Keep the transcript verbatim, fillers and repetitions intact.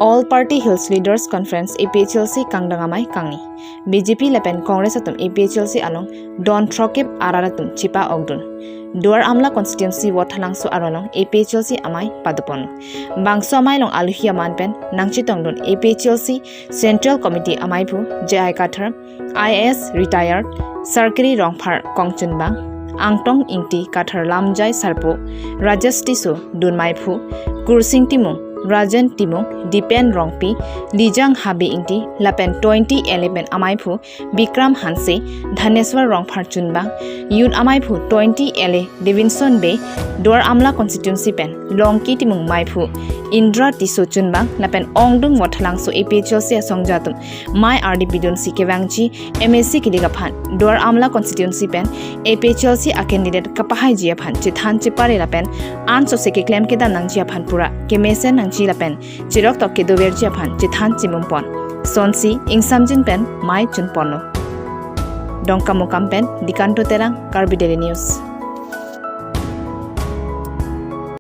All Party Hills Leaders Conference, A P H L C kangdang amei kangni. B J P lapen Congress atum A P H L C along don throkep arat atum chipa-okdun. Duar Amla constituency Vothatlangso aron along A P H L C amei padopon. Bangso amei along aluhi aman pen nangchetongdun A P H L C Central Committee ameiphu J I Kathar, I A S retired, Sarkiri Rongphar kongchunbang, Angtong Ingti, Kathar Lamjai Sarpo, Rajesh Tisso, dunmeiphu, Kursing Timung, Rajen Timung, Dipen Rongpi, Lijang Habe Ingti, lapen twenty L A pen ameiphu Bikram Hanse, Dhaneswar Rongphar chunbang, Youth ameiphu twenty L A Davidson Bey, Duar Amla constituency pen Longki Timung meiphu Indra Tisso chunbang, lapen ongdung Vothatlangso A P H L C asongja atum mei ardi pidunsi kevangji M A C kilik aphan Duar Amla constituency pen A P H L C a candidate kapahaiji aphan chethan chepare lapen ansose keklem kedam nangji aphan pura kemesen nangji lapen cheroktok kedoverji aphan chethan chimumpon. Sonsi ingsamjin pen mei chunponlo. Dongkamukam pen Dikanto Terang, Karbi Daily News.